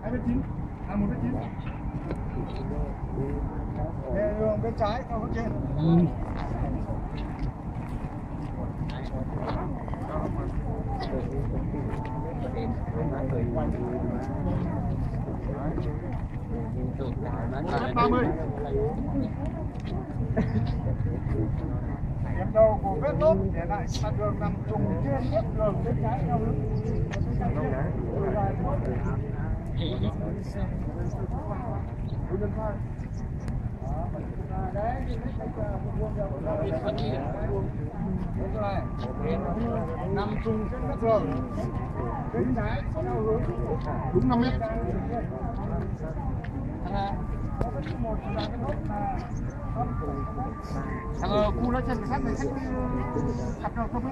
Hai mươi chín. À, một mét chín. Bên trái, không có trên. Ba mươi. Điểm đầu của Vết Lốp để lại mặt đường nằm trùng trên chiếc đường bên trái theo hướng. Nằm trùng trên mặt đường bên trái theo hướng đúng năm mét. Thằng, ờ, cu nó chân sắt này, sắt, sắt đâu không biết.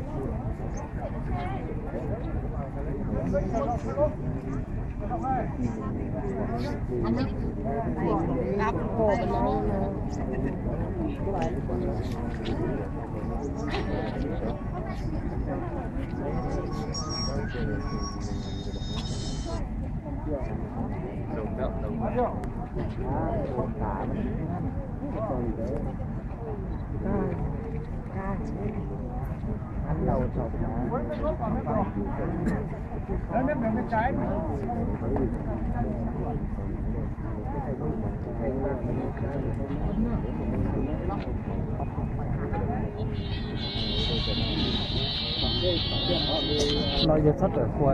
No yog txhob rawm kua,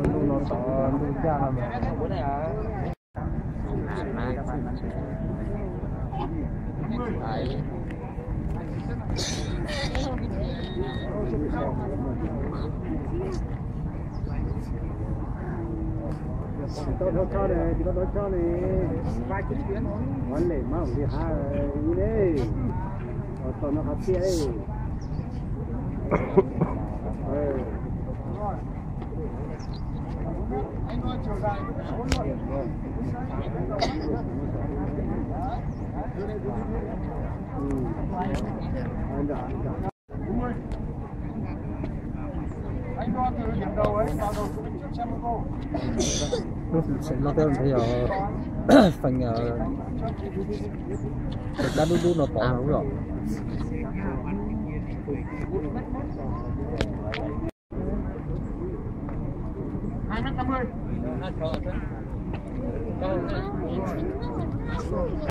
ntuj no tod ntuj yaj no mas. Tsis tau dhau tso ne, tsis tau dhau tso ne. Muab lem mas li ha ne. Tau no qhov tiag. Lub xeem no tej ntawd yog feem dab dub dub no pom lawm.